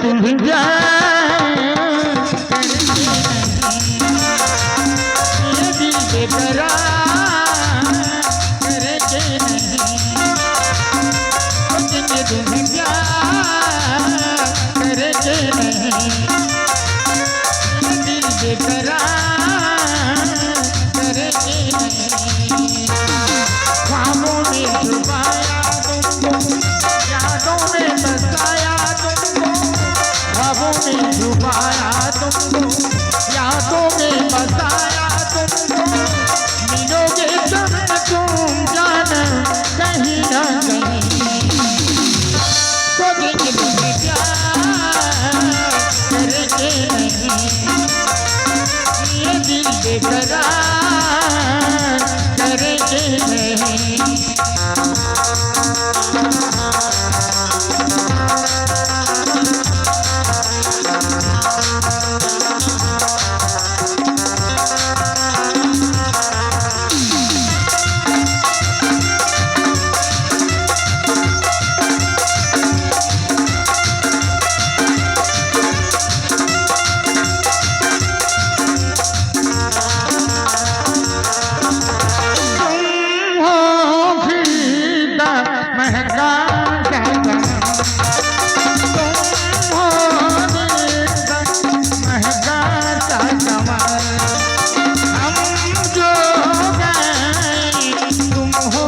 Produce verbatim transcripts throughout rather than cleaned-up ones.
तुम प्यार करके नहीं, ये दिल बेकरार करके नहीं, तुम प्यार करके नहीं, ये दिल बेकरार करके नहीं। ख्वाबों में छुपाया तुमको, यादों में बसाया तुमको, ख्वाबों में छुपाया तुमको, यादों में बसाया तुमको। मिलोगे जब तुम जाना कहीं ना कहीं, तो दिल में प्यार करके नहीं, ये दिल बेकरार करके नहीं। तुम हो खिलता महका सा सनम, तुम हो खिलता महका सा सनम, हम जो गए तुम हो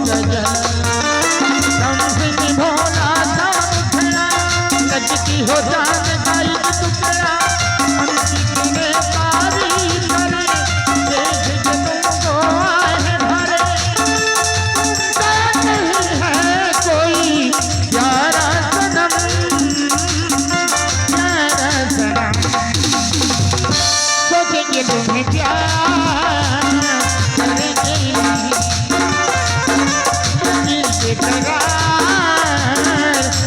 गजल। तुमसे निभोला सा मुखड़ा, लगती हो जान का एक टुकड़ा। हम कितने तारीफ करें, देख के तुमको आए भरे। तुमसे नहीं है कोई प्यारा सनम, प्यारा सनम। सोचेंगे तुम्हें प्यार करेंगे, दिल के करार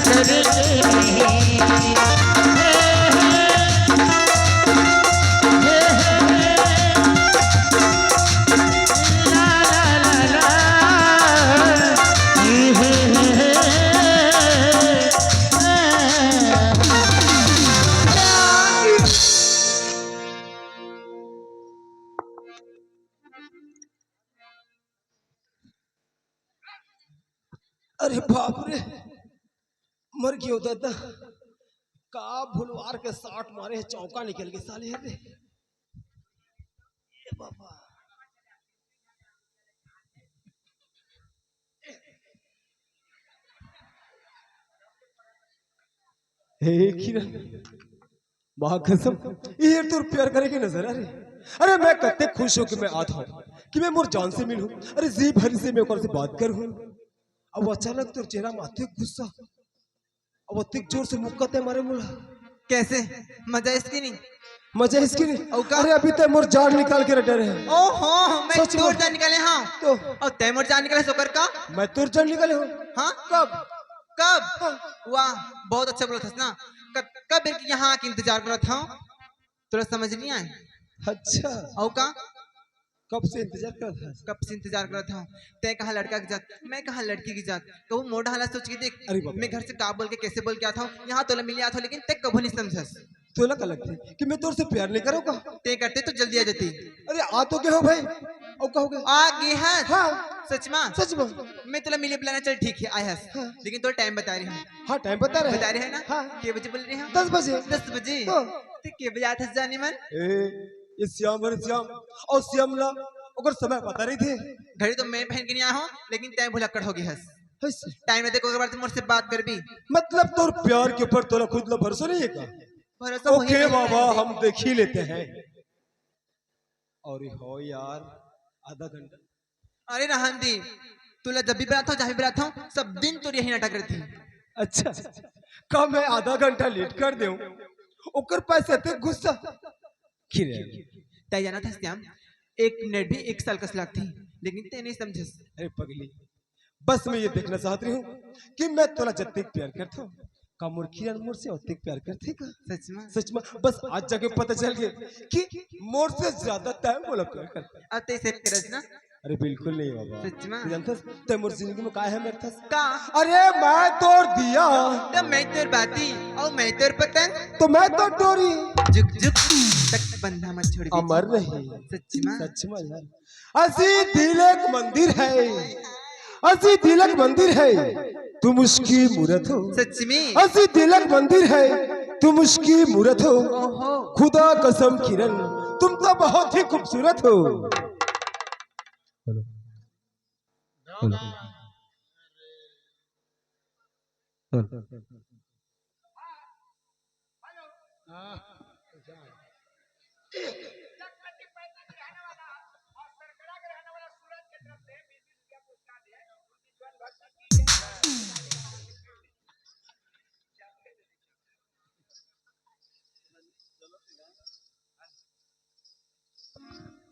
करेंगे। हे, हे, हे, हे, हे, ला, ला, ला, ला, हे, हे, हे, हे, हे। अरे बाप रे, मर गयो दादा। का भुलवार के साट मारे हे, चौका निकल गए साले। अरे ए बाबा। हे किरण, माँ कसम, ये तोर प्यार करे के नजर आ रही। अरे मैं कते खुश हूँ कि मैं आता हूँ, कि मैं मोर जान से मिलूँ। अरे जी भर से मैं ओकर से बात करूँ। अब अचानक तोर चेहरा में अतेक गुस्सा, अब अतेक जोर से मुक्का ते मारे मोला। कैसे? मजा इसकी नहीं? मजा इसकी नहीं? अउ का? अरे अभी ते मोर जान निकाल के डरे है। ओहो, मैं सच तोर में। जान निकाले हाँ। तो? और ते मोर जान निकाले सोकर का? मैं तोर जान निकाले हूँ। हाँ? कब? कब? हाँ। वाह, बहुत अच्छा बोला था ना। कब, कब बेर के यहाँ आके इंतजार करत हूँ, तोला समझ नहीं आए? अच्छा। अउ का? कब से इंतजार करत हस? कब से इंतजार करत हूँ। तै कहा लड़का के जात, मैं कहा लड़की के जात। कहूँ मोड़ हाला सोच के देख, अरे बाप रे। मैं घर से का बोल के, कैसे बोल के आता हूँ, यहाँ तोला मिले आता हूँ, लेकिन तै कभू नहीं समझस। तोला का लगथे कि मैं तोर से प्यार नहीं करूँ का? तै करते तो जल्दी आ जाती। अरे आ तो गए हो भाई, और कहोगे? आ गए हस? हाँ। सच में? सच में। मैं तोला मिले बुलाना, चल ठीक है, आए हस। हाँ। लेकिन तोला टाइम बता रही हूँ। हाँ, टाइम बता रहे हैं। बता रहे हैं ना? हाँ। के बजे बोल रहे हैं? दस बजे। दस बजे? तो? ते के बजे आत हस जाने मन? ए, ये श्याम है श्याम, और श्याम ला ओकर समय पता नहीं थे। घड़ी तो मैं पहन के नहीं आया हूँ, लेकिन तै भुलक्कड़ हो गई हस। हस। टाइम नहीं देखो, ओकर बाद मोर से बात करबी। मतलब तोर प्यार के ऊपर तोला खुद ला भरोसा नहीं है का? भरोसा वही ओके नहीं बाबा, है। हम देख ही लेते हैं। और हो यार, आधा घंटा। अरे रहन दे, तोला जब भी बुलाता हूँ, जहाँ भी बुलाता हूँ, सब दिन तोर यही नाटक रहती। अच्छा, का मैं आधा घंटा लेट कर देऊं, ओकर पास अतेक गुस्सा? किरण, तै जानत हस श्याम, एक मिनट भी एक साल कस लगथे, लेकिन तै नहीं समझस। अरे पगली, बस मैं ये देखना चाहत रही हूँ कि मैं तोला जतेक प्यार करता हूँ, का मोर किरण मोर से अतेक प्यार करथे का? सच में? सच में, बस आज जाके पता चल गया कि मोर से ज्यादा तै मोला प्यार करथे। अब तै से करस ना, अरे बिल्कुल नहीं बाबा। सच में? तैं जानथस, तैं मोर जिंदगी में का हे मेरथस? का? अरे मैं तोर दिया। त मैं तोर बाती, अउ मैं तोर पतंग। त मैं तोर डोरी। जुग जुग तक बंधा मत छोड़। अमर रही। सच में? सच में यार। अजी दिल एक मंदिर है, अजी दिल एक मंदिर है, तुम उसकी मूरत हो। सच में? अजी दिल एक मंदिर है, तुम उसकी मूरत हो। ओहो। खुदा कसम किरण, तुम तो बहुत ही खूबसूरत हो। हेलो। हेलो। हेलो।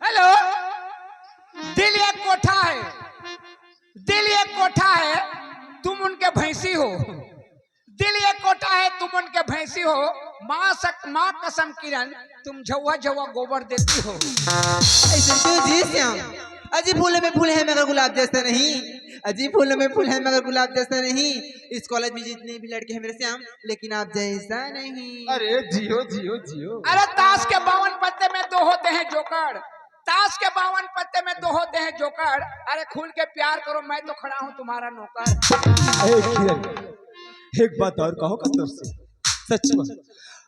हेलो। दिल एक कोठा है, दिल एक कोठा है, तुम उनके भैंसी हो। दिल एक कोठा है, तुम उनके भैंसी हो। माँ सक-, माँ कसम किरण, तुम झौवा झौवा गोबर देती हो। अइसन तो जी श्याम, अजी फूलों में फूल है मगर गुलाब जैसा नहीं, अजी फूलों में फूल है मगर गुलाब जैसा नहीं। इस कॉलेज में जितने भी लड़के हैं मेरे श्याम, लेकिन आप जैसा नहीं। अरे जियो, जियो, जियो। अरे ताश के बावन पत्ते में दो होते हैं जोकर, ताश के बावन पत्ते में दो होते हैं जोकर। अरे खुल के प्यार करो, मैं तो खड़ा हूँ तुम्हारा नौकर। ए किरण, एक बात और कहो कसम से, सच में।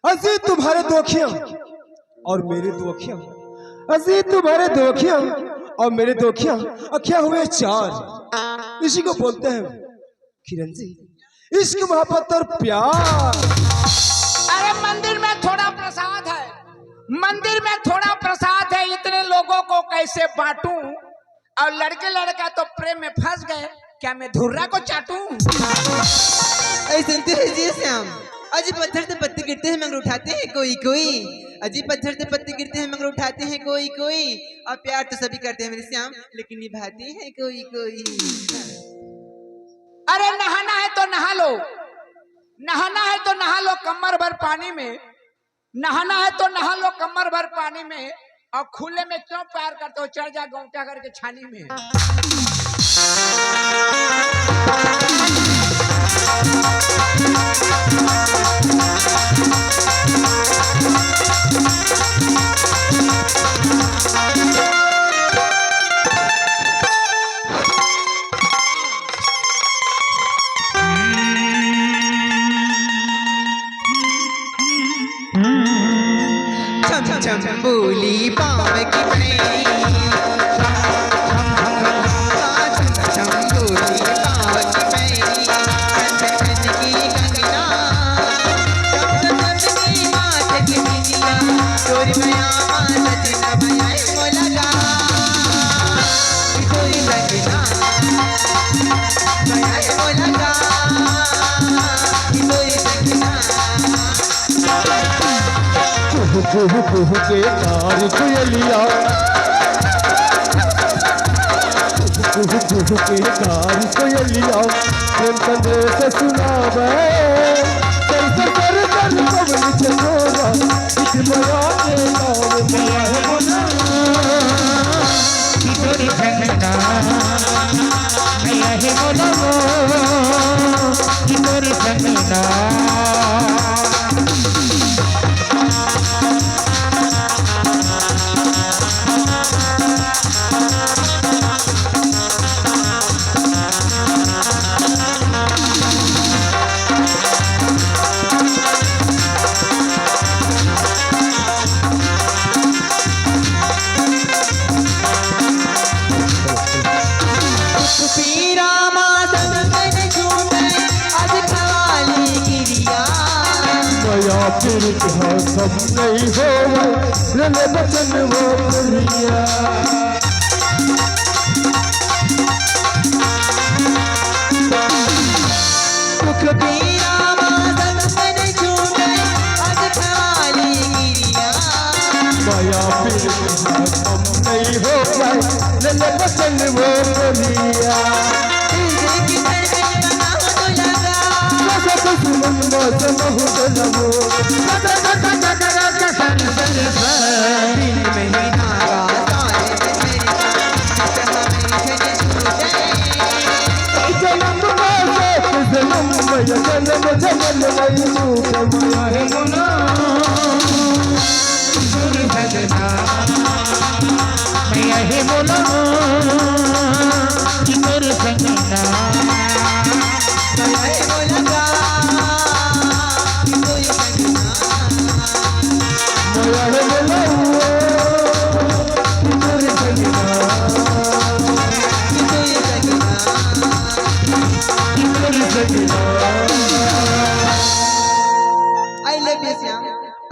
अजी तुम्हारे दो अखियां और मेरे दो अखियां, अजी तुम्हारे दो अखियां और मेरे दो अखियां, अखियां हुए चार। इसी को बोलते हैं किरण जी, इश्क मोहब्बत और प्यार। अरे मंदिर में थोड़ा प्रसाद है, मंदिर में थोड़ा प्रसाद है, इतने लोगों को कैसे बांटूं? और लड़के लड़का तो प्रेम में फंस गए, क्या मैं धुर्रा को चाटूं? अइसन तो है जी श्याम, अजी पत्थर से पत्ते गिरते हैं मगर उठाते हैं कोई कोई, अजी पत्थर से पत्ते गिरते हैं मगर उठाते हैं कोई कोई। और प्यार तो सभी करते हैं मेरे श्याम, लेकिन निभाते हैं कोई कोई। अरे नहाना है तो नहा लो, नहाना है तो नहा लो कमर भर पानी में, नहाना है तो नहा लो कमर भर पानी में, और खुले में क्यों प्यार करते हो, चढ़ जा गौंटा करके छानी में। छम छम बोली पाँव की पैरी, छम छम बोली पाँव की पैरी, खन खन की कंगना, जब जब की माथ की बिंदिया, तोर मया माँ सजना बनाए मोला गा, तोर रंगना बनाए मोला गा, तोर रंगना। कुहू कुहू कुहू के कार कोयलिया, कुहू कुहू के कार कोयलिया, प्रेम संदेश सुनावे। कैसे कर कर पवन चकोरा, इस मया के नाम मया है बोला। कि तोरी संगना, मया है बोला वो, कि तोरी संगना। पीरा माँ संतन झूमे, आज खवाली गिरिया। मया पीरित है सब नहीं होवे, ले ले बचन वो करिया। दुख पीरा माँ संतन झूमे, आज खवाली गिरिया। मया पीरित है सब नहीं होवे, ले ले बचन वो करिया। दिल की धड़कन बनाओ तो लगा। जैसे दुश्मन मौत बहुत लबो। दिन महीना का साल में तेरी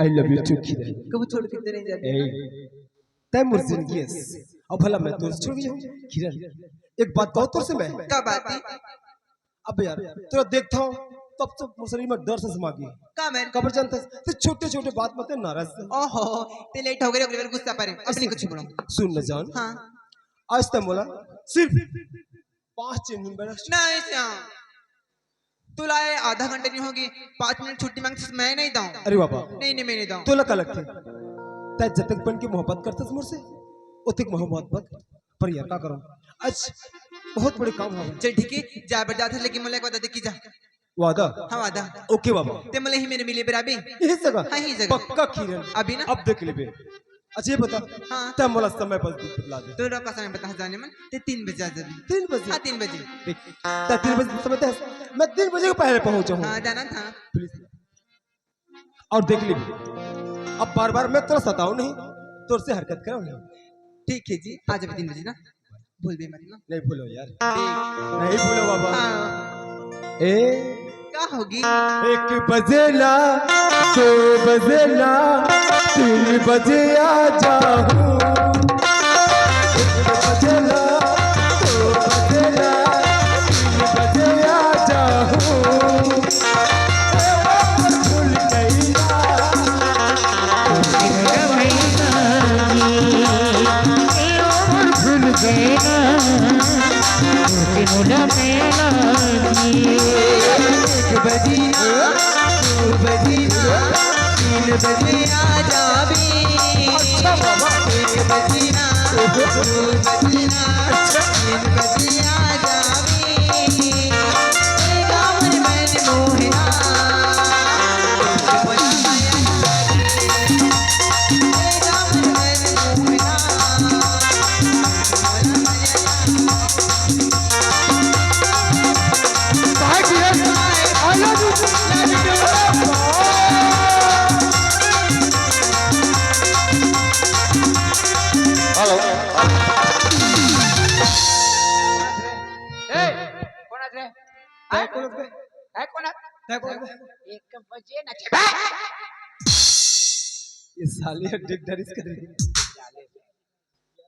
I love you too, किरण। कबू छोड़ के नहीं जाते। ए, तैं मोर जिंदगी हस। अब भला मैं तोर से छोड़ गया हूँ, किरण। एक बात कहूँ तोर से मैं। का बात है? अब यार, तोला देखता हूँ, तब तो मोर शरीर में डर से समा गया। का मैं? काबर जानथस, तैं छोटे-छोटे बात में तैं नाराज से। ओहो, तैं लेट हो गए, अगली बार गुस्सा परे। अब नहीं कुछ बोलो। सुन न जान। हाँ। आज तक बोला, सिर्फ पाँच छह मिनट बैठा। नहीं श्याम, तोला ये आधा घंटा नहीं होगी, पाँच मिनट छुट्टी मांगथस, मैं नहीं दूँ। अरे बाबा। नहीं, नहीं, मैं नहीं दूँ। तोला का लगथे? तैं जतक बन के मोहब्बत करथस मोर से, ओतक मोहब्बत। पर यार, का करूँ? आज बहुत बड़े काम हो गए। चल ठीक है, जा बर जाथस, लेकिन मोला एक वादा दे कि जा। वादा? हाँ, वादा। OK बाबा। तैं मोला ही मेरे मिले बर आबे। यही जगह? हाँ, यही जगह। पक्का किरण। अभी ना? अब देख लेबे। अच्छा, ये बता। हाँ। तैं मोला समय पर दूध पिला दे। तोला का समय बता जाने मन, तैं तीन बजे आ जाबे। तीन बजे? हाँ, तीन बजे। देख, तैं तीन बजे समय दे, मैं तीन बजे के पहले पहुंच जाऊँ। हाँ, जाना था। Please। और देख लेबे, अब बार-बार मैं तोला सताऊँ नहीं, तोर से हरकत कराऊँ नहीं। ठीक है जी, आ जाबे तीन बजे ना, भूलबे मत ना। नहीं भूलों यार। ठीक। नहीं भूलों बाबा। हाँ। ए, का होगे? एक बजे ना, दो बजे ना, तीन बजे आ जाहूँ। एक बजे ना, दो बजे ना, तीन बजे आ जाहूँ। एक बजे ना, दो बजे ना, तीन बजे आ जाबे। अच्छा बाबा। एक बजे ना, दो बजे ना, तीन बजे आ जाबे। Hello। ए, कोण आत रे? काय कोण आत रे? काय कोण आत? काय कोण आत? एक बजे ना छे-, ये साले डिगडरिस कर रही।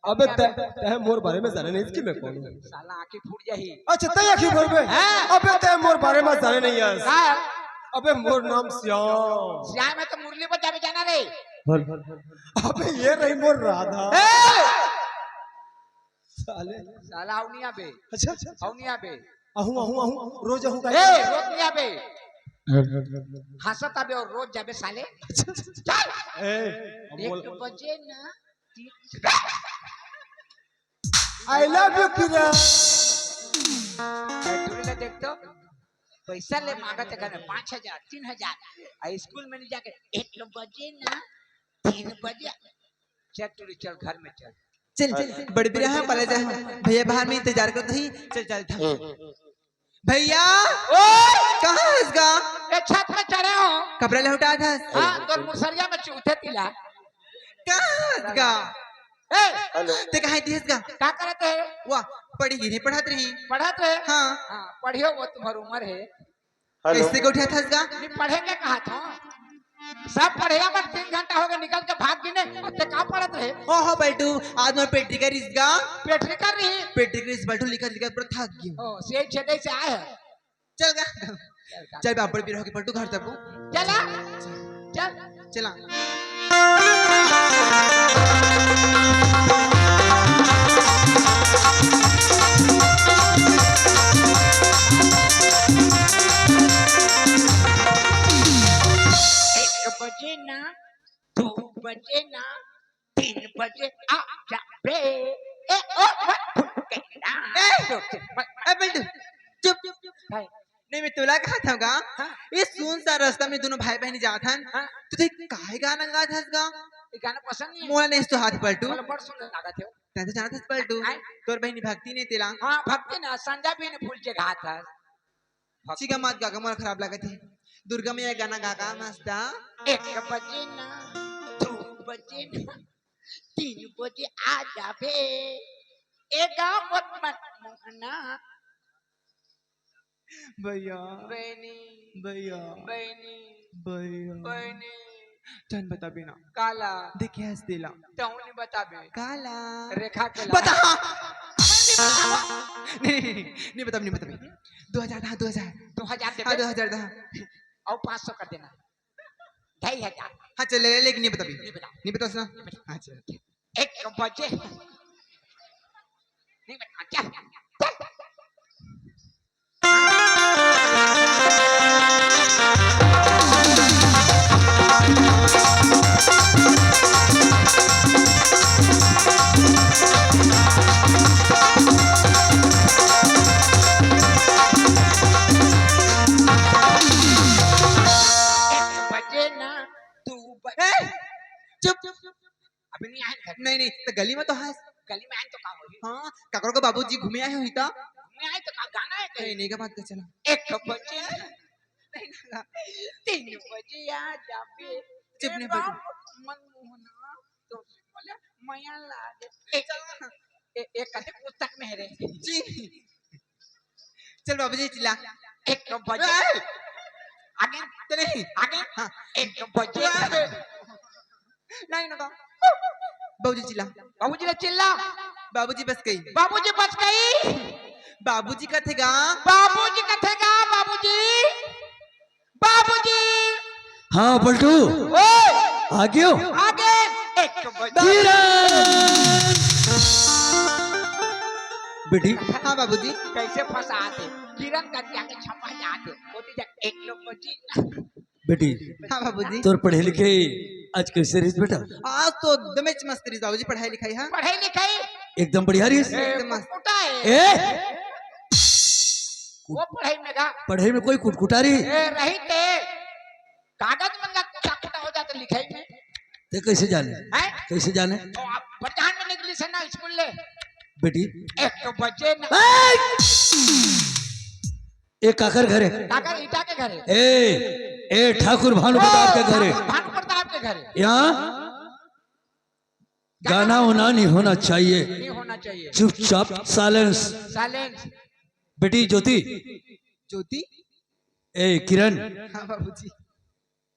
अबे तैं, तैं मोर बारे में जाने नहीं कि मैं कौन हूँ? साला आँखी फूट जाही। अच्छा, तैं आँखी फोड़बे? हाँ। अबे तैं मोर बारे में जाने नहीं हस। हाँ। अबे मोर नाम श्याम। श्याम है तो मुरली बजाबे जाना रे। अबे ये रही मोर राधा। ए! साले। साला आऊ नहीं आबे। अच्छा, अच्छा, अच्छा। आऊ नहीं आबे। आहूँ, आहूँ, आहूँ, रोज आहूँ का? ए, रोज नहीं आबे। हंसत आबे और रोज जाबे साले। अच्छा, अच्छा। चल। ए, एक बोल। बजे ना, तीन I love you, किरण। ए, टूरी ला देख तो, पैसा ले मांगत है घर में पाँच हजार, तीन हजार। आ स्कूल में नहीं जाके एक बजे ना, तीन बजे। चल टूरी, चल घर में चल। चल, चल, बड़ बिरा है, पहले जा। भैया बाहर में इंतजार करत ही। चल, चल, था। भैया, ओ! कहाँ हस गा? ए, छत में चढ़े हो। कपड़ा लहुटात हस? हाँ, तोर मुसरिया में चूथे तिला। कहाँ हस गा? ए! हेलो। तैं कहाँ दिहस गा? का करत है? वाह, पढ़ी ही नहीं, पढ़त रही। पढ़त रहे? हाँ। हाँ, पढ़ियो वो तुम्हार उम्र है। हेलो। कैसे गोठियाथस गा? नहीं पढ़ेंगे कहा था। सब पढ़े, बस तीन घंटा हो गया, निकल के भाग गिने। अब तैं का पढ़त रहे? ओहो, पलटू, आज मोर पेटी का रिस गा। पेटी का रिस? पेटी का रिस, पलटू, लिखत लिखत पूरा थक गया। ओ, से छेदे से आए हैं। चल गा। चल बे, बड़ बिरा होगे, पलटू घर तक। चला। चल। चला। एक बजे ना, दो बजे ना, तीन बजे आ जाबे। ए, ओ, मत फुट के ना। ए, ए, बिल्डू, चुप, चुप, चुप। नहीं, मैं तोला कहा था गा, हाँ। ये सुनसान रास्ता में दोनों भाई बहन जात हन, हाँ। तो तैं काहे गाना गात हस गा? ये गाना पसंद नहीं है। मोला नहीं तो हाथ पलटू। मोला बड़ सुंदर लागत है। तैं तो जानत हस पलटू। आय? तोर बहनी भक्ति नहीं तेला। हाँ, भक्ति ना, संजा भी नहीं भूल के गात हस। भक्ति। चिका मत गा, मोला खराब लागत है। दुर्गा मैया गाना गा गा मस्त। एक बजे ना, दो बजे ना, तीन बजे आ जाबे। ए गाँव मत मत मोहना। भैया। बहनी। भैया। बहनी। भैया। बहनी। जान बताबे ना। काला? देखे हस तेला। तहूँ नहीं बताबे। काला? रेखा के ला। बता। नहीं, नहीं, नहीं, नहीं बताबे, नहीं बताबे। दो हजार दा, दो हजार। दो हजार देबे? हाँ, दो हजार दा। अउ पाँच सौ कर देना। ढाई हजार। हाँ, चल, ले, लेकिन नहीं बताबे। नहीं बता। नहीं बता सुना। हाँ, चल। एक बजे। नहीं बता, चल, चल। एक बजे ना, दू बजे। ए, चुप। अभी नहीं आए घर। नहीं, नहीं, तो गली में तो हस। गली में आए तो का होही? हाँ, काकरो के बाबूजी घूमे आए होही त? घूमे आए तो का गाना है कहीं? नहीं, नहीं, का बात कर चला। एक बजे। नहीं, ना, ना। तीन बजे आ जाबे। चुप नहीं ए बोल। बाबू, मन मोहना, तो बोले, मैया ला दे। ए, चल ना। ए, ए, कते पुस्तक में है रे? जी। चल बाबूजी चिल्ला। एक बजे। ए! आगे। तो नहीं। आगे। हाँ। एक बजे। ए! नहीं ना। बाबूजी चिल्ला। बाबूजी ला चिल्ला। बाबूजी बस गई। बाबूजी बस गई। बाबूजी कथे गा। बाबूजी कथे गा, बाबूजी। बाबूजी। हाँ, पलटू। ओए। आ गयो? आगे। एक बजे। किरण! बेटी। हाँ, बाबूजी। कैसे फंसा दे? किरण का क्या के छपा जाते? होती जा एक लोग बजी। बेटी। हाँ, बाबूजी। तोर पढ़े लिखे आज कैसे रहिस बेटा? आज तो एकदम मस्त रहिस बाबूजी, पढ़ाई लिखाई, हाँ। पढ़ाई लिखाई? एकदम बढ़िया रहिस। एकदम मस्त। कुटा है। ए? वो पढ़ाई में का? पढ़ाई में कोई कुटकुटा रही? ए, रही ते। कागज मन ला कुटा कुटा हो जाते लिखाई में। ते कैसे जाने? हैं? कैसे जाने? तो आप प्रधान में निकली से ना स्कूल ले। बेटी। एक तो बजे ना। ए! ए काकर घर हे? काकर ईटा के घर हे। ए, ए ठाकुर भानु प्रताप के घर हे। ठाकुर भानु प्रताप के घर हे। यहाँ गाना होना नहीं होना चाहिए। नहीं होना चाहिए। चुपचाप silence। Silence। बेटी ज्योति। ज्योति? ए किरण। हाँ बाबूजी।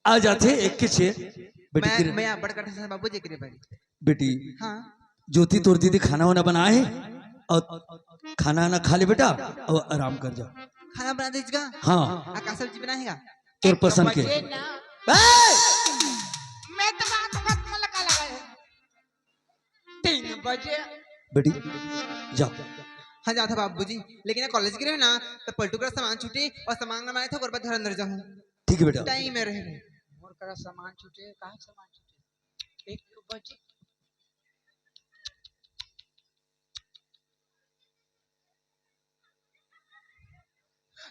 आ जाथे एक के छे। बेटी मैं, किरण। मैं बड़ कठिन से बाबूजी के बारी। बेटी। हाँ। ज्योति तोर दीदी खाना वाना बनाए हे अउ खाना वाना खा ले बेटा अउ आराम कर जा। खाना बना दीजिएगा। हाँ। आ का सब्जी बनाएगा? तोर पसंद के। बजे ना। ए! मैं तो बात मत लगा लगा है। तीन बजे। बेटी, जा। हाँ, जात हँव बाबूजी, लेकिन ये कॉलेज गे रहेंव ना, त पलटू करा सामान छूटे अउ सामान ला माने थे, ओकर बाद घर अंदर जाहूँ। ठीक हे बेटा। टाइम में रहे। मोर करा सामान छूटे, कहाँ सामान छूटे? एक बजे।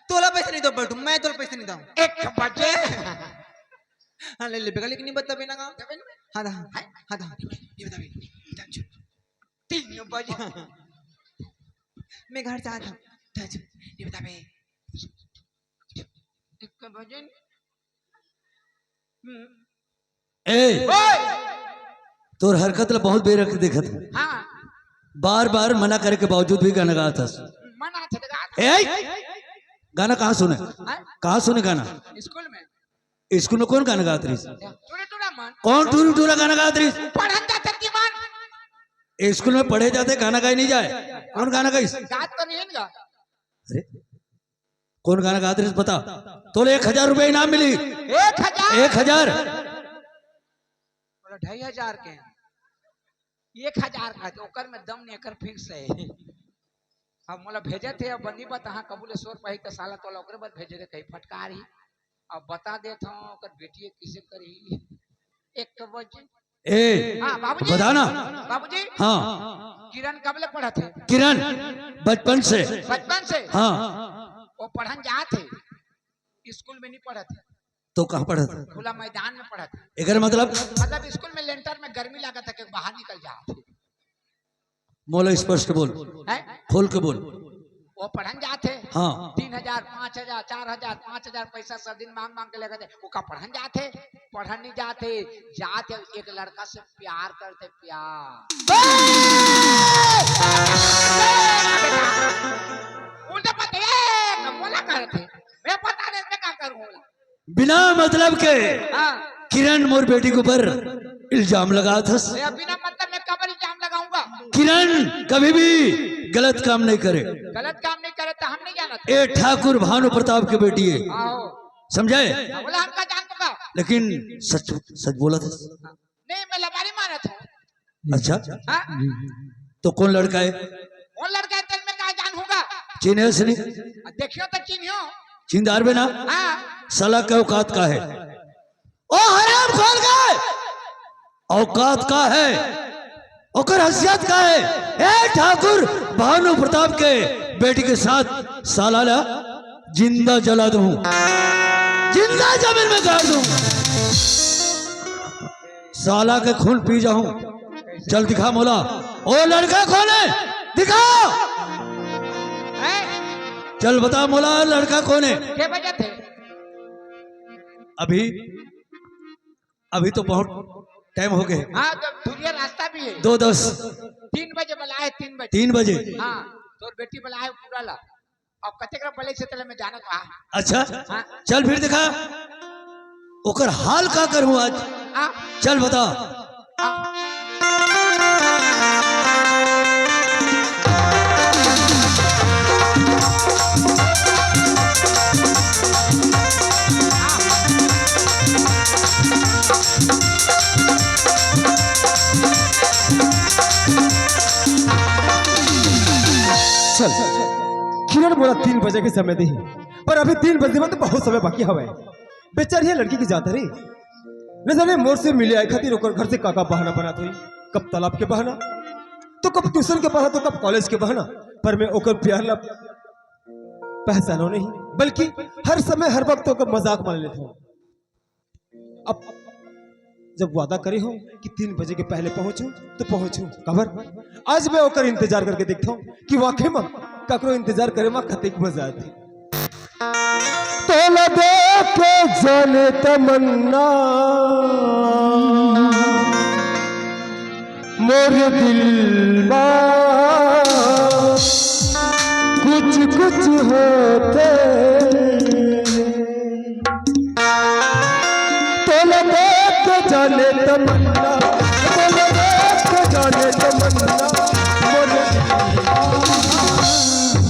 तोला पैसा नहीं दँव पलटू, मैं तोला पैसा नहीं दँव। एक बजे। हाँ, ले ले बेगा, लेकिन नहीं बताबे ना का। हाँ, हाँ, हाँ, हाँ, नहीं बताबे। तीन बजे। मैं घर जात हँव। नहीं बताबे। एक बजे। हम्म। ए, ओए! तोर हरकत ला बहुत बेर के देखत हँव। हाँ। बार-बार मना करे के बावजूद भी गाना गात हस। मना थे तो गात। ए, गाना कहाँ सुने? हाँ? कहाँ सुने गाना? स्कूल में। स्कूल में कौन गाना गात रहिस? टूरा टूरा मन। कौन टूरा टूरा गाना गात रहिस? पढ़न जाते थे मन। स्कूल में पढ़े जाते गाना गाए नहीं जाए। कौन गाना गाइस? गात तो नहीं है ना। अरे, कौन गाना गात रहिस बता? तोला एक हजार रुपया इनाम मिली। एक हजार? एक हजार। बोला, ढाई हजार के। एक हजार का, तो ओकर में दम नहीं, एकर fix हे। अब मोला भेजे थे, अब बनी बता, हाँ, कबूले सौ रुपया ही तो साला तोला ओकरे बर भेजे थे, कहीं फटकार ही। अब बता देत हँव, ओकर बेटी किसे करी। एक बजे। ए, हाँ, बाबूजी। बता ना। बाबूजी। हाँ। किरण कब ले पढ़त हे? किरण, बचपन से। बचपन से? हाँ। वो पढ़न जात हे, स्कूल में नहीं पढ़त हे। तो कहाँ पढ़त हे? खुला मैदान में पढ़त हे। एकर मतलब? मतलब स्कूल में लेंटर में गर्मी लागत हे कि बाहर निकल जात हे। मोला स्पष्ट बोल, हैं? खोल के बोल। वो पढ़न जात हे। हाँ। तीन हजार, पाँच हजार, चार हजार, पाँच हजार पैसा सब दिन मांग मांग के लेगथे। वो का पढ़न जात हे? पढ़न नहीं जात हे, जात हे एक लड़का से प्यार करथे, प्यार। उल्टा पता, ए, बोला करथे, मैं पता नहीं मैं का करूँ बोला। बिना मतलब के हाँ। किरण मोर बेटी के ऊपर इल्जाम लगात हस। अरे, बिना मतलब मैं काबर इल्जाम लगाऊंगा? किरण कभी भी गलत काम नहीं करे। गलत काम नहीं करे तो हम नहीं जानत। ए ठाकुर भानु प्रताप के बेटी है, आओ। समझे? बोला हमका जान दूंगा। लेकिन सच, सच बोलत हस। नहीं, मैं लबारी मारत हूँ। अच्छा, हाँ? तो कौन लड़का है? कौन लड़का है, तेल में कहा जान होगा? चिन्हे से नहीं? देखियो तो चिन्हियो। चिन्हदार बे ना? हाँ। साला के औकात का है? ओ हराम खोर के औकात का है, ओकर हैसियत का है? ए ठाकुर भानु प्रताप के बेटी के साथ साला ला जिंदा जला दूं, जिंदा जमीन में गाड़ दूं, साला के खून पी जाऊं। चल दिखा मोला, ओ लड़का कौन है? दिखा। हैं? चल बता मोला, लड़का कौन है? के बजे थे? अभी, अभी तो बहुत टाइम हो गए। हाँ, तो दूरिया रास्ता भी है। दो दस। तीन बजे बुलाए, तीन बजे। तीन बजे। हाँ, तोर बेटी बुलाए पूरा ला। अब कतेक बले से तले में जाना तो आ। अच्छा, हाँ। चल फिर दिखा, ओकर हाल का करूं आज? हाँ। चल बता। हाँ। चल, किरण मोला तीन बजे के समय दे, पर अभी तीन बजे में तो बहुत समय बाकी हवय। बेचारी ये लड़की के जात रही, न जाने मोर से मिले आए खातिर ओकर घर से का का बहाना बनात होही। कब तालाब के बहाना, तो कब ट्यूशन के बहाना, तो कब कॉलेज के बहाना, पर मैं ओकर प्यार ला पहचानो नहीं, बल्कि हर समय हर वक्त ओकर मजाक मान लेता हूँ। अब जब वादा करे हो कि तीन बजे के पहले पहुंचो, तो पहुंचो। काबर? आज मैं ओकर इंतजार करके देखता हूँ कि वाकई में ककरो इंतजार करे में कतेक मजा आथे। तोला देख के जाने तमन्ना मोर दिल मा कुछ कुछ होथे। तोला देख के जाने तमन्ना, तोला देख के जाने तमन्ना, मोर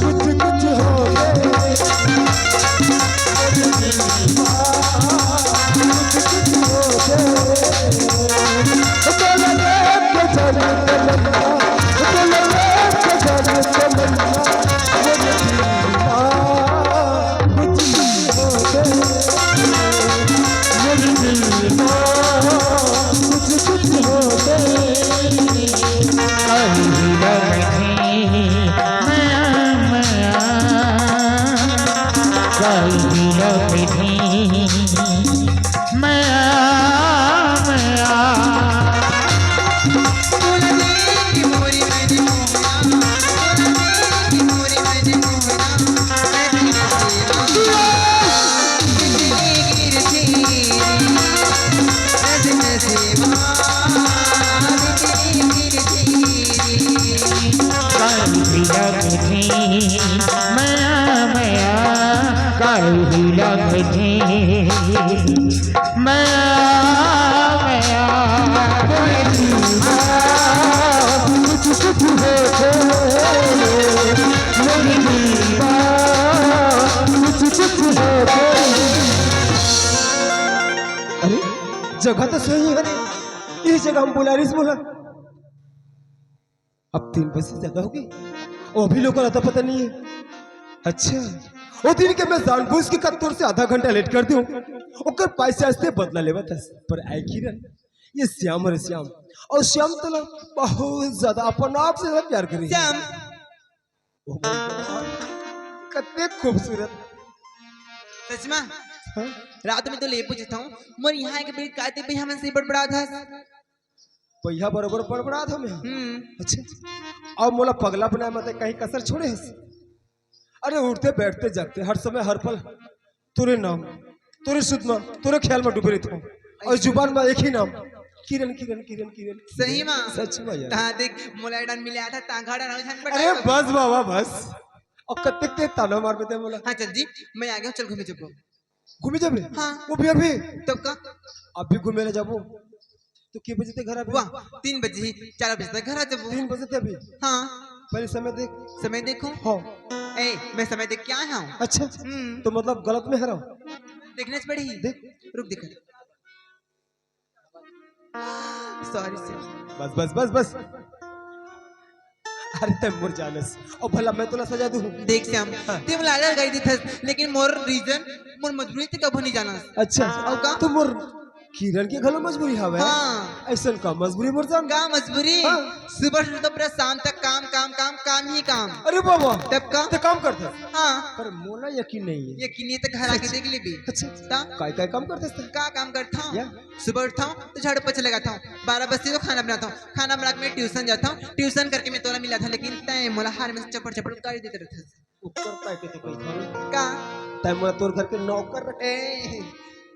कुछ कुछ हो गए। अरे, जगह तो सही है रे, ये जगह हम बुला रही बोला। अब तीन बजे से ज्यादा होगे, वो भी लोग का अता पता नहीं है। अच्छा, वो दिन के मैं जानबूझ के कत्तूर से आधा घंटा लेट कर दूं, ओकर पास से आस्ते बदला लेवा था। पर आए किरण, ये श्याम रे श्याम, और श्याम तो ना बहुत ज्यादा अपन आप से ज्यादा प्यार करी। श्याम। ओ माय गॉड, कते खूबसूरत। सच में? हाँ? रात में तो ले पूछता हूँ, मोर यहाँ के बेर काते भैया मन से बड़बड़ा था। भैया बरोबर बड़बड़ा था मैं। हम्म। अच्छा, अब मोला पगला बनाए मत कहीं कसर छोड़े हस। अरे उठते बैठते जागते हर समय हर पल तोरे नाम, तोरे सुध में, तोरे ख्याल में डूबे रहता हूँ। और जुबान में एक ही नाम, किरण, किरण, किरण, किरण। सही में? सच में यार। हाँ, देख, मोला एडन मिले आया था, तांगा डन हो जान अरे बस बाबा, बस। और कत्ते ते ताना मार बेटे बोला। हाँ, चल जी, मैं आ गया हूँ, चल घूमे चुपो। घूमे जाबे? हाँ। वो भी अभी? तब का? अभी घूमे ला जाबो। तो के बजे तक घर आबे? वाह, तीन बजे ही, चार बजे तक घर आ जाबो। तीन बजे तक अभी? हाँ। पहले समय देख। समय देखो। हाँ। ए, मैं समय देख के आया हूँ। अच्छा। हम्म। तो मतलब गलत में हरव? देखना से पड़ी। देख। रुक, दिखा। Sorry sir. बस, बस, बस, बस। अरे, तैं मोर जानस। और भला मैं तोला सजा दूँ? देख श्याम, हाँ। तैं मोला अलग कर देथस, लेकिन मोर रीजन, मोर मजबूरी तैं कभू नहीं जानस। अच्छा। और का? तो मोर किरण के घलो मजबूरी हवे? हाँ। अइसन का मजबूरी मोर जान? का मजबूरी? हाँ। सुबह से तो पूरा शाम तक काम, काम, काम, काम ही काम। अरे बाबा। तब का? तैं काम करथस? हाँ। पर मोला यकीन नहीं है। यकीन नहीं तो घर आके सच? देख लेबे। अच्छा। ता? काय, काय काम करथस तैं? का काम करथंव? या? सुबह उठथंव तो झाड़ू पोछा लगाथंव, बारह बजथे तो खाना बनाथंव, खाना बना के मैं ट्यूशन जाथंव, ट्यूशन करके मैं तोला मिलाथंव, लेकिन तैं मोला हर में से चपड़ चपड़ गारी देते रहिथस। ऊपर पाए के तो कही था। का? तैं मोला तोर घर के नौकर रख। ए,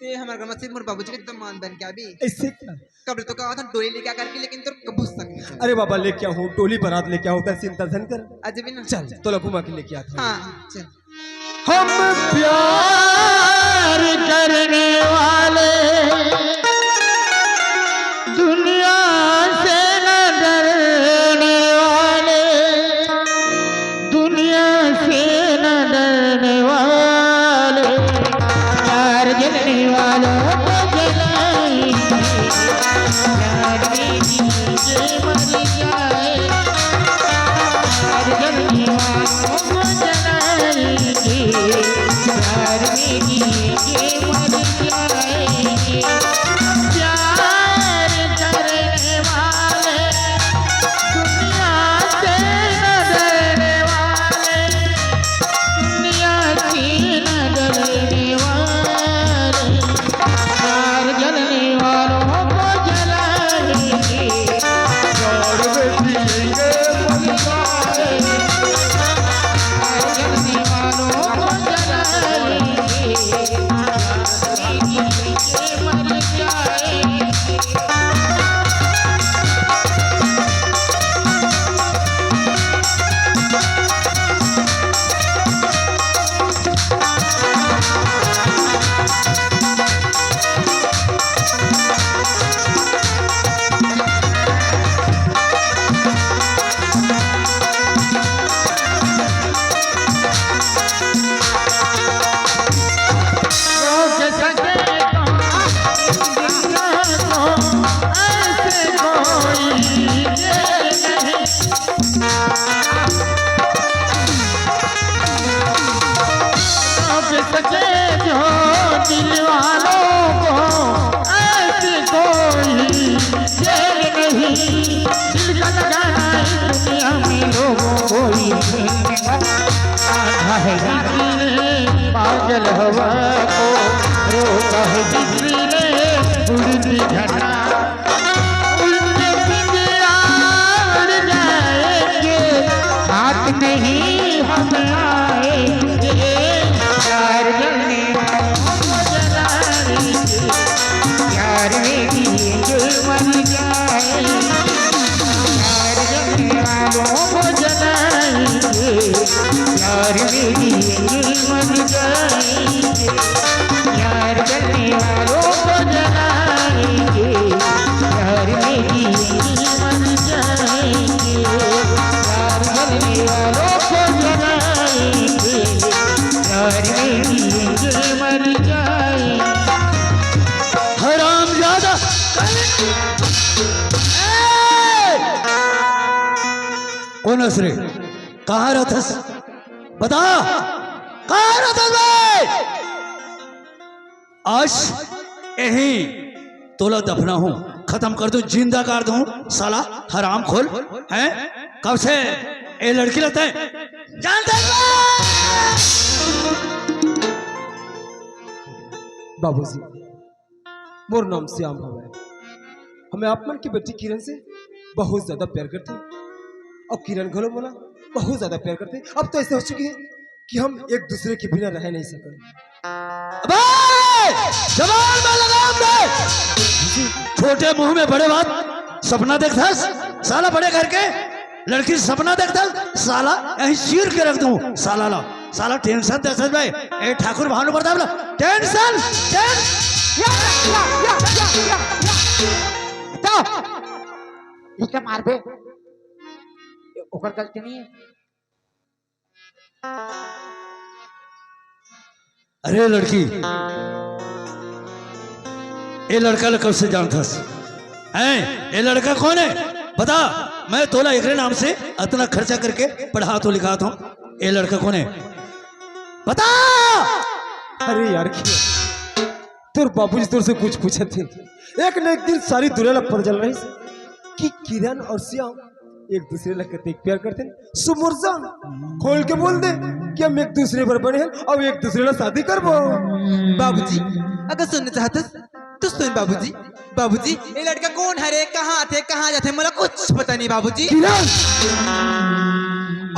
तैं हमर घर में सिर्फ मोर बाबूजी के दमांद बन के आबे। अइसे का? कब तो कहा था डोली लेके आ करके, लेकिन तोर कभू शक नहीं। अरे बाबा, लेके आऊँ, डोली बारात लेके आऊँ, तैं चिंता झन कर। आज भी ना। चल, तोला घुमा के लेके आथंव। हाँ, चल। हम प्यार करने वाले, दुनिया से न डरने वाले, दुनिया से न डरने वाले, प्यार जलने वालों को जलाएंगे, प्यार में जीने मर जाए। प्यार जलने वालों को जलाएंगे, प्यार में जिएंगे मर जाएंगे। प्यार करने वाले, दुनिया से न डरने वाले, दुनिया से न डरने वाले, प्यार जलने वालों को जलाएंगे, प्यार में जिएंगे मर जाएंगे। प्यार जलने वालों को जलाएंगे, प्यार में जिएंगे मर जाएंगे। सके जो दिल वालों को ऐसी कोई जेल नहीं। दिल का लगाना इस दुनिया में लोगों को ही आधा है जिसने पागल हवा को रोका है, जिसने उड़ती घटा उनके पिंजरा उड़ जाएंगे, हाथ नहीं हम आएंगे। प्यार जलने वालों को जलाएंगे, प्यार में जिएंगे मर जाएंगे। प्यार जलने वालों को जलाएंगे, प्यार में जिएंगे मर जाएंगे। प्यार जलने वालों को जलाएंगे, प्यार में जिएंगे मर जाएंगे। प्यार जलने वालों को जलाएंगे, प्यार में जिएंगे मर जाएंगे। हरामजादा। ए! कोन हस रे? कहाँ रहथस? बता, कहाँ रहथस बे? आज यहीं तोला दफनाहूँ, खतम कर दूँ, जिंदा कर दूँ, साला हरामखोर, हैं? कब से ए लड़की ला तैं जानथस बे? बाबूजी, मोर नाम श्याम हवय। हमें आप मन के बेटी किरण से बहुत ज्यादा प्यार करथन अउ किरण घलो मोला बहुत ज्यादा प्यार करथे। अब तो ऐसे हो चुकी है कि हम एक दूसरे के बिना रह नहीं सकन। अबे! जबान में लगाम दे! छोटे मुंह में बड़े बात, सपना देखथस, साला बड़े घर के लड़की से सपना देखथस, साला यहीं चीर के रख दूं, साला ला। साला टेंशन दे सच भाई। ए ठाकुर भानु प्रताप ला टेंशन, टेंशन। या, या, या, या, या, या। तो, इसके मार दे। ओकर गलती नहीं है। अरे लड़की, ए लड़का ला कब से जानथस? हैं? ए लड़का कौन है? बता। मैं तोला एकरे नाम से अतना खर्चा करके पढ़ात हों, लिखात हों। ए लड़का कौन है? बता। अरे यार, किरण, तोर बाबूजी तोर से कुछ पूछत हे। एक न एक दिन सारी दुनिया ला पता चल रही कि किरण और श्याम एक दूसरे ला कतेक प्यार करते हैं। सुमुरजान खोल के बोल दे कि हम एक दूसरे पर बने हैं और एक दूसरे ला शादी करबो। बाबूजी, अगर सुनना चाहत तो सुन बाबूजी। बाबूजी, ये लड़का कौन हरे, कहाँ आथे, कहाँ जाथे, मोला कुछ पता नहीं बाबूजी। किरण!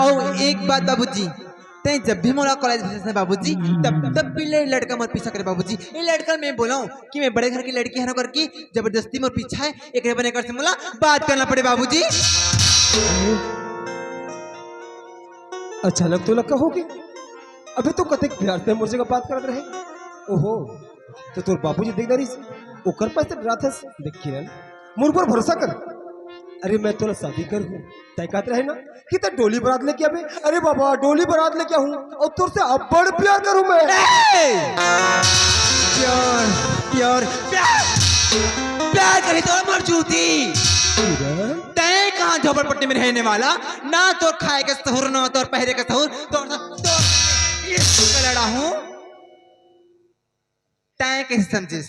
और एक बात बाबूजी, तैं जब भी मोला कॉलेज भेजथे बाबूजी, तब, तब भी ले लड़का मोर पीछा करे बाबूजी। ये लड़का मैं बोला हूँ कि मैं बड़े घर की लड़की हूँ करके जबरदस्ती मोर पीछा है, एक बने कर से मोला बात करना पड़े बाबूजी। अचानक तो लगा होगे, अभी तो कतेक प्यार से मोर जगह बात करत रहे। ओहो, तो तोर बाबूजी देख डरिस, ओकर पास से डराथस। देख किरण, मोर ऊपर भरोसा कर। अरे मैं तोला शादी कर हूँ, तय कहत रहे ना कि तय डोली बारात लेके आबे। अरे बाबा, डोली बारात लेके आहूँ और तोर से अब्बड़ प्यार करूँ मैं। ए! प्यार, प्यार, प्यार, प्यार करी तो मर जूती। किरण? तय कहाँ झोपड़पट्टी में रहने वाला, ना तो खाए के सहूर, ना तो पहरे के सहूर, तो, तो इश्क लड़ा हूँ। तय कैसे समझिस?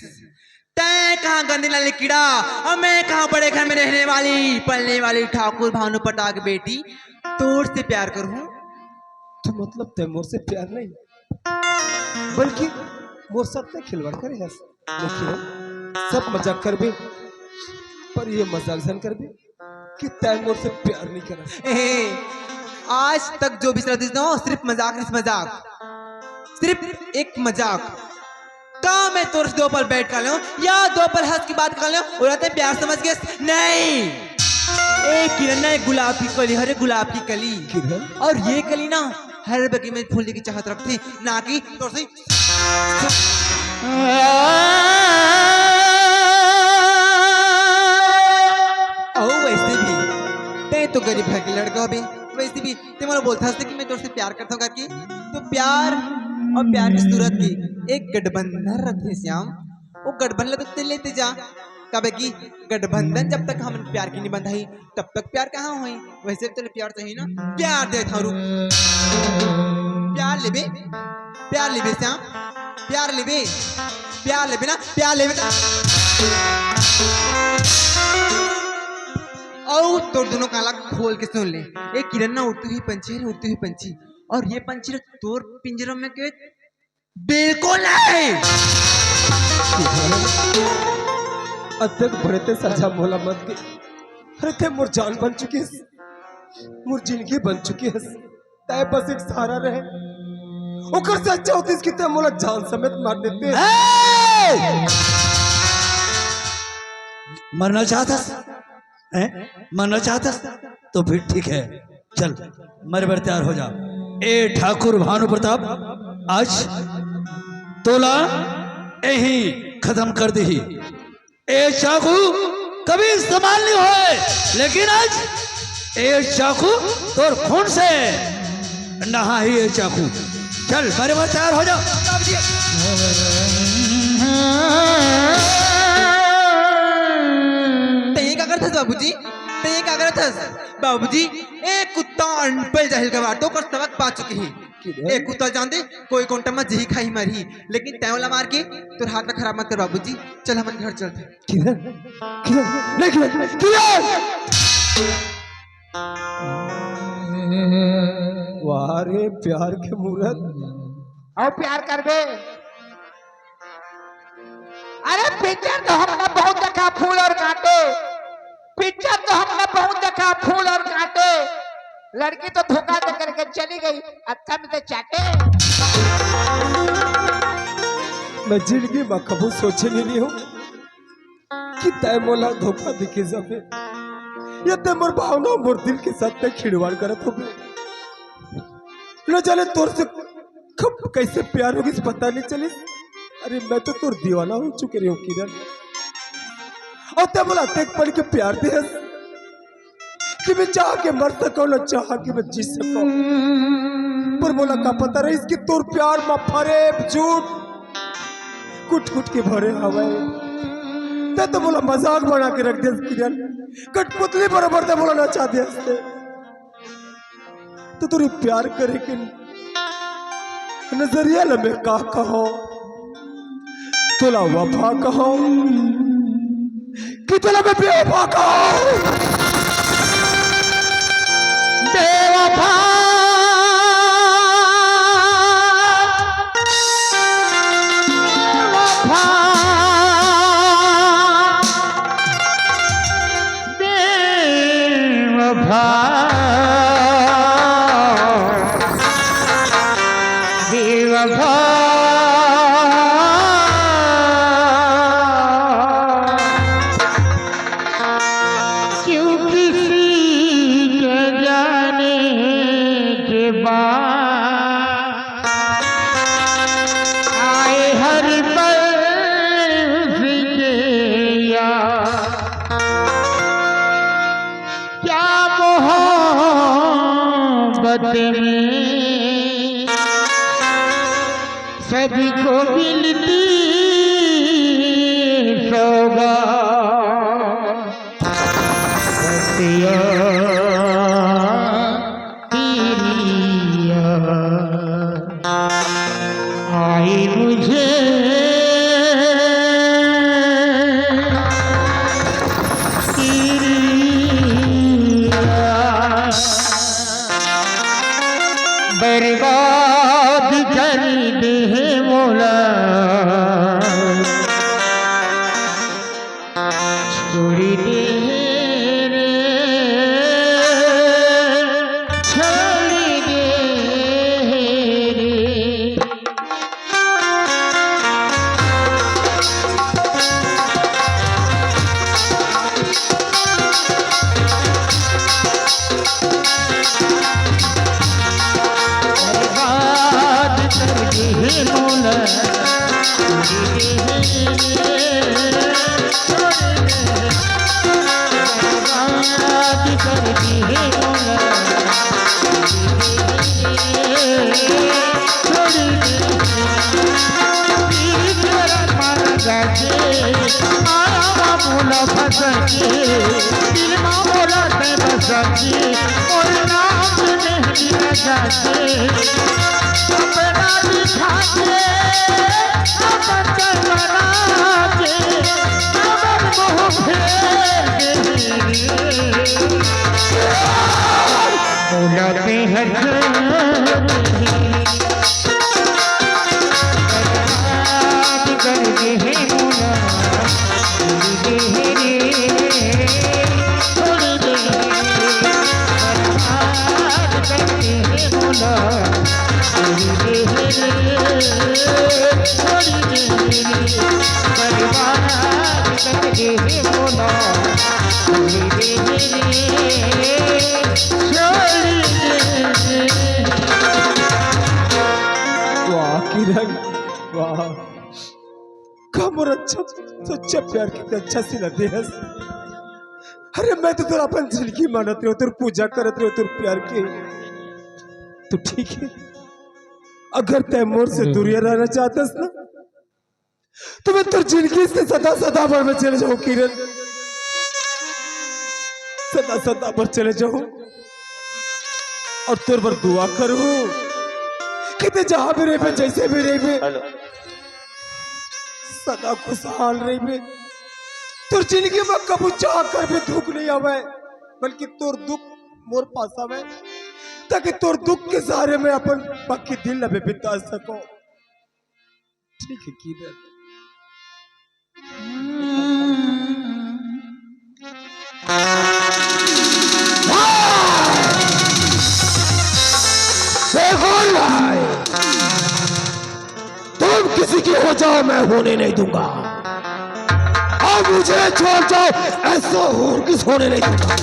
तय कहाँ गंदी नाली कीड़ा और मैं कहाँ बड़े घर में रहने वाली, पलने वाली ठाकुर भानु प्रताप की बेटी, तोर से प्यार करूँ। तो मतलब तय मोर से प्यार नहीं, बल्कि मोर साथ तय खिलवाड़ करे हस। लेकिन सब मजाक करबे, पर ये मजाक झन करबे कि तय मोर से प्यार नहीं करस। ए, आज तक जो भी चलत रहिस ना, सिर्फ मजाक, सिर्फ मजाक, सिर्फ एक मजाक। का मैं तोर से दो पल बैठ कर लेऊं या दो पल हंस की बात कर लेऊं, ओला तय प्यार समझ गेस? नहीं। ए किरण ना, एक गुलाब की कली हरे, गुलाब की कली। किरण? और ये कली ना हर बगी में फूल की चाहत रखथे, ना कि तोर से। अउ वैसे भी तय तो गरीब घर के लड़का होबे, वैसे भी तय मोला बोलथस कि मैं तोर से प्यार करता हूँ करके। तो प्यार और प्यार की सूरत की एक गठबंधन रखथे श्याम, वो गठबंधन ला तो तय लेते जा, काबर कि गठबंधन जब तक हमन प्यार के नहीं बंधाही, तब तक प्यार कहाँ होही? वैसे भी तोला प्यार चाहिए ना, प्यार देत हूँ, रुक। प्यार लेबे, प्यार लेबे श्याम, प्यार लेबे, प्यार लेबे ना, प्यार लेबे ना। अउ तोर दोनों कान ला खोल के सुन ले, ए किरण ना उड़ती हुई पंछी है, उड़ती हुई पंछी, और ये पंछी ला तोर पिंजरा में के बिल्कुल नहीं। अतेक बड़े तय सजा मोला मत दे। अरे तय मोर जान बन चुकी हस, मोर जिंदगी बन चुकी हस। तय बस एक सहारा रहे, ओकर से अच्छा होतिस कि तय मोला जान समेत मार देते। ए! मरना चाहत हस? हैं? मरना चाहत हस? तो फिर ठीक है, चल, मरे बर तैयार हो जा। ए ठाकुर भानु प्रताप, आज तोला यहीं खत्म कर देही। ए चाकू कभी इस्तेमाल नहीं होए, लेकिन आज ए चाकू तोर खून से नहाही ए चाकू। चल, मरे बर तैयार हो जा। तय का करथस बाबूजी? तय का करथस? बाबूजी, ए कुत्ता अनपढ़ जाहिल गवार, तो ओकर सबक पा चुके ही। किधर? ए कुत्ता जान दे, कोई कोंटा में जिही खाही मरही, लेकिन तय ओला मार के तोर हाथ ला खराब मत कर बाबूजी। चल हमन घर चलते। किधर? किधर? नहीं किधर? किधर? वाह रे प्यार के मूरत। अउ प्यार करबे। अरे पिक्चर तो हमने बहुत देखा, फूल और कांटे। पिक्चर तो हमने बहुत देखा, फूल और कांटे। लड़की तो धोखा दे करके चली गई, अच्छा में से चाटे। मैं जिंदगी में कभू सोचे नहीं हूँ कि तय मोला धोखा देके जाबे, या तय मोर भावना, मोर दिल के साथ तय खिलवाड़ करत होबे। न जाने तोर से कब कइसे प्यार होगिस पता नइ चलिस। अरे मैं तो तोर दीवाना हो चुके रहेंव किरण। अउ तैं मोला अतेक पल के प्यार देहस कि मैं चाह के मर सकंव, न चाह के मैं जी सकंव। पर मोला का पता रहिस कि तोर प्यार म फरेब झूठ कुट कुट के भरे हवय। तैं तो मोला मजाक बना के रख देस किरण, कठपुतली बरोबर तैं मोला नचा देस तैं। त तोर प्यार करे के नजरिया ल मैं का कहंव? तोला वफा कहंव कि तोला मैं बेवफा कहंव? बेवफा, बेवफा, बेवफा, बेवफा। क्यों किसी के जाने के बाद आए हर पल उसके याद। क्या मोहब्बत में सबको मिलती सौगात। बस याद तेरी याद आई मुझे, तेरी याद बर्बाद कर दे मोला। छोड़ दे रे, छोड़ दे रे। बर्बाद कर दे मोला। बर्बाद कर दे मोला। छोड़ दे। पीर तोरा मारा जाके, माया मा मोला फंसा के, दिल मा मोला तैं बसा के, मोर नाम से मेहंदी लगा के, सपना दिखा के, अपन चल बना के, हमर मुंह फेर दे। मोला तैं हर बर्बाद कर दे हे मोला, छोड़ दे हे रे, छोड़ दे हे रे। बर्बाद कर दे हे मोला, छोड़ दे हे रे, छोड़ दे हे रे। बर्बाद कर दे हे मोला, छोड़ दे हे रे, छोड़ दे हे रे। वाह किरण, वाह। का मोर अच्छा, सच्चा प्यार के तैं अच्छा सिला देहस। अरे, मैं तो तोर अपन जिंदगी मानत रहेंव, तोर पूजा करत रहेंव, तोर प्यार के। तो ठीक हे, अगर तैं मोर से दूरिया रहना चाहत हस ना, तो मैं तोर जिंदगी से सदा सदा बर मैं चले जाहूं किरण, सदा सदा बर चले जाहूं। अउ तोर बर दुआ करहूं कि तैं जहां भी रहिबे, जइसे भी रहिबे, हेलो। सदा खुशहाल रहिबे। तोर जिंदगी मा कभू चाह कर भी दुख नइ आवय, बल्कि तोर दुख मोर पास आवय, ताकि तोर दुख के सहारे मैं अपन बाकी दिन ला भी बिता सकंव। ठीक हे किरण। देखो भाई, तुम किसी की हो जाओ, मैं होने नहीं दूंगा। अब मुझे छोड़ जाओ, ऐसा हरगिज होने नहीं दूंगा।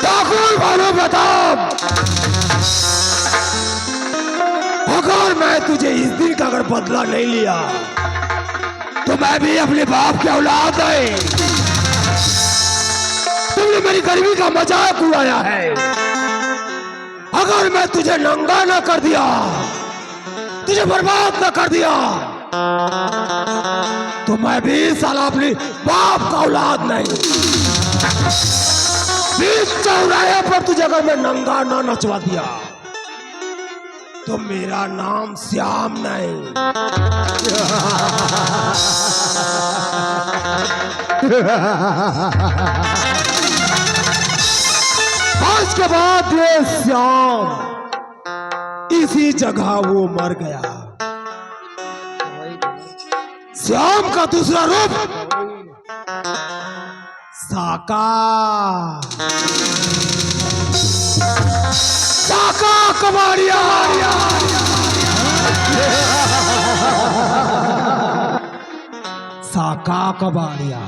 ठाकुर भानु प्रताप, अगर मैं तुझे इस दिन का अगर बदला नहीं लिया तो मैं भी अपने बाप की औलाद नहीं। तुमने मेरी गरीबी का मजाक उड़ाया है। अगर मैं तुझे नंगा ना कर दिया, तुझे बर्बाद ना कर दिया तो मैं भी साला अपनी बाप का औलाद नहीं। बीच चौराहे पर तुझे अगर मैं नंगा ना नचवा दिया तो मेरा नाम श्याम नहीं। आज के बाद ये श्याम इसी जगह वो मर गया। श्याम का दूसरा रूप साका, साका कबाड़िया, साका कबाड़िया।